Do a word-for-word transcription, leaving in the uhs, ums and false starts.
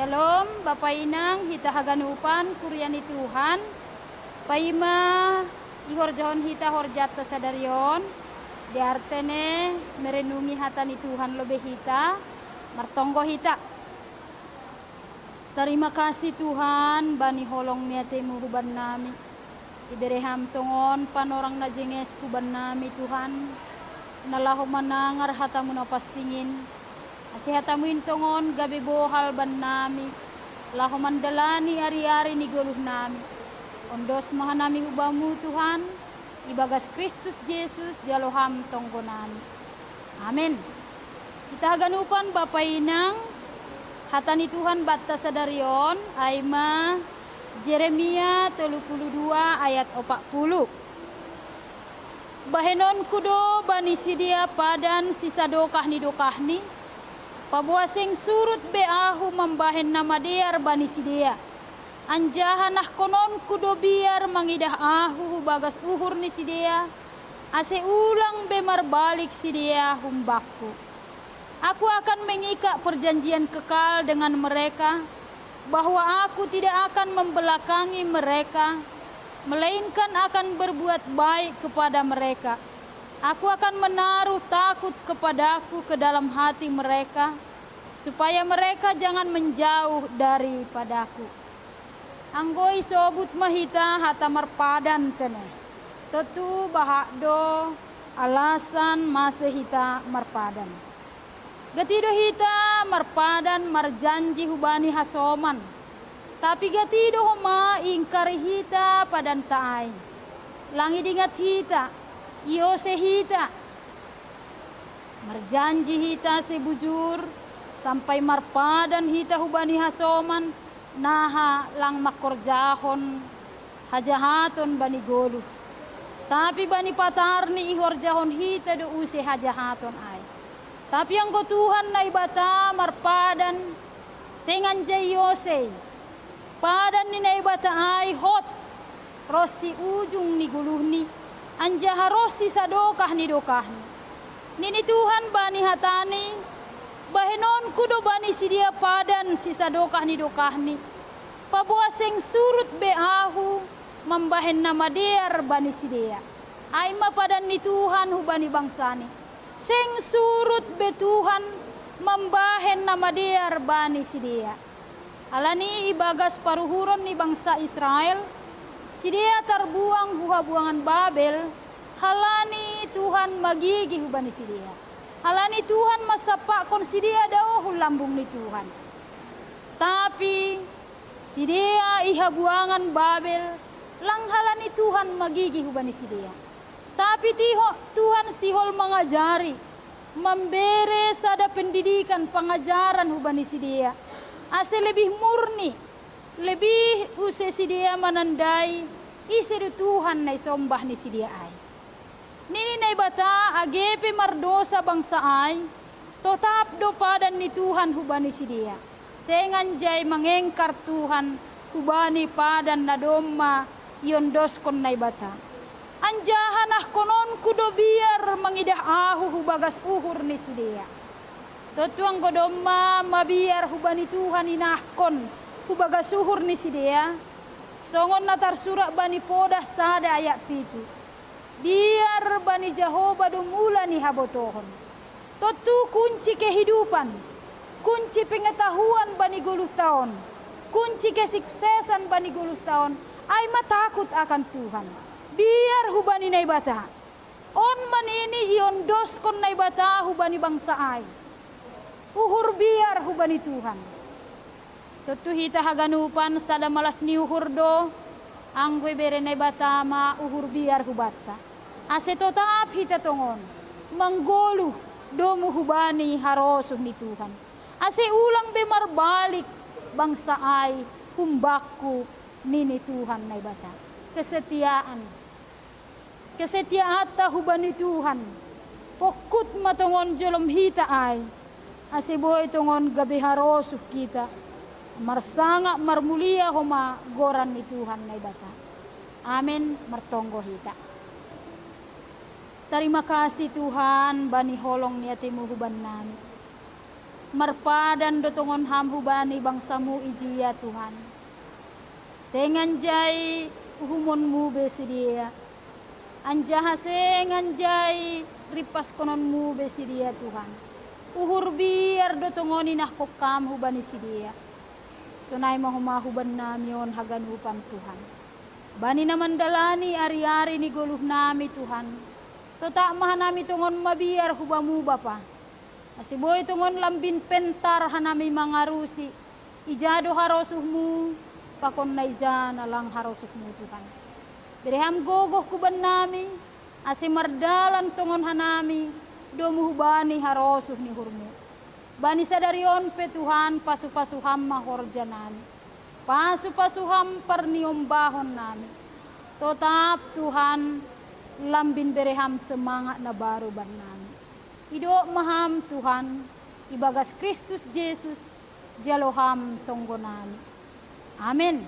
Syalom, Bapa Inang, hita haganupan, kuria ni Tuhan. Paima ihorjahon hita horjanta sadari on, diartene merenungi hata ni Tuhan lobei hita, martonggo hita. Tarima kasih Tuhan, bani holong ni atemu hubannami. Ibere Ham tongon panorang na jenges hubannami Tuhan, na laho manangar hatamu na pansingin. Ase hatamu in tongon gabe bohal bannami, laho mandalani ari-ari ni goluhnami. Ondos ma hanami hubamu Tuhan, ibagas Kristus Jesus jalo Ham tonggonami. Amen. Hita haganupan Bapa Inang, hata ni Tuhan banta sadari on, ai ma Jeremia tolu puluh dua ayat opat puluh. Bahenonku do bani sidea padan sisadokah ni dokahni, paboa seng surut be Ahu mambahen na madear bani sidea. Anjaha nahkononku do biar mangidah Ahu hubagas uhur ni sidea, ase ulang be marbalik sidea humbakku. Aku akan mengikat perjanjian kekal dengan mereka, bahwa Aku tidak akan membelakangi mereka, melainkan akan berbuat baik kepada mereka. Aku akan menaruh takut kepadaku ke dalam hati mereka, supaya mereka jangan menjauh daripadaku. Anggo isobut ma hita hata marpadan tene, tontu bahat do alasan mase hita marpadan. Gati do hita marpadan marjanji hubani hasoman, tapi gati do homa iingkari hita padanta ai. Lang idingat hita, iose hita. Marjanji hita ase bujur, sampai marpadan hita hubani hasoman, naha lang mangkorjahon hajahaton bani goluh. Tapi bani patarni ihorjahon hita do use hajahaton ai. Tapi anggo Tuhan Naibata marpadan, seng anjai iose i. Padan ni Naibata ai hot, ronsi ujung ni goluhni, anjaha ronsi sadokah ni dokahni. Nini Tuhan bani hatani, bahenonku do bani sidea padan sisadokah ni dokahni, paboa seng surut be Ahu mambahen na madear bani sidea. Ai ma padan ni Tuhan hubani bangsani. Seng surut be Tuhan mambahen na madear bani sidea. Alani ibagas paruhuron ni bangsa Israel, sidea tarbuang hu habuangan Babel, halani Tuhan magigi hubani sidea. Halani Tuhan mansampakkon sidea dao hu lambung ni Tuhan. Tapi sidea i habuangan Babel, lang halani Tuhan magigi hubani sidea. Tapi tiho, Tuhan sihol mangajari, mambere sada pendidikan pangajaran hubani sidea, ase lebih murni, lebih use sidea manandai ise do Tuhan na isombah ni sidea ai. Nini Naibata, age pe mardosa bangsa ai, totap do padan ni Tuhan hubani sidea. Seng anjai mangengkar Tuhan hubani padan na domma iondoskon Naibata. Anjaha nahkononku do biar mangidah Ahu hubagas uhur ni sidea. Tontu anggo domma mabiar hubani Tuhan inahkon hubagas uhur ni sidea, songon na tarsurat bani Podah sada ayat pitu. Biar bani Jahowa do mula ni habotohon. Tontu kunci kehidupan, kunci pengetahuan bani goluhta on, kunci kesuksesan bani goluhta on, ai ma takut akan Tuhan. Biar hubani Naibata. On ma nini iondoskon Naibata hubani bangsa ai. Uhur biar hubani Tuhan. Tontu hita haganupan sada malas ni uhur do, anggo ibere Naibata ma uhur biar hubanta. Ase totap hita tongon manggoluh domu hubani harosuh ni Tuhan. Ase ulang be marbalik bangsa ai humbakku, nini Tuhan Naibata. Kesetiaan. Kesetiaanta hubani Tuhan, pongkut ma tongon jolom hita ai, ase boi tongon gabe harosuh hita, marsangap marmulia homa goran ni Tuhan Naibata. Amen, martonggo hita. Tarima kasih Tuhan, bani holong ni atemu hubannami. Marpadan do tongon Ham hubani bangsa-Mu ijia, Tuhan. Seng anjai uhumonmu be sidea, anjaha seng anjai rimpaskononmu be sidea, Tuhan. Uhur biar do tongon inahkon Ham hubani sidea. Sonai ma homa hubannami on haganupan, Tuhan. Bani na mandalani ari-ari ni goluhnami, Tuhan, totap ma hanami tongon mabiar hu Bamu, Bapa. Ase boi tongon lambin pentar hanami mangarusi, ija do harosuhmu, pakon na ija na lang harosuhmu, Tuhan. Bere Ham gogoh hubannami, ase mardalan tongon hanami domu hubani harosuh ni uhurmu. Bani sadari on pe, Tuhan, pasu-pasu Ham ma horjanami. Pasu-pasu Ham parniombahonnami. Totap, Tuhan, lambin bere Ham semangat na baru bannami. Idok ma Ham, Tuhan, ibagas Kristus Jesus, jalo Ham tonggonami. Amen.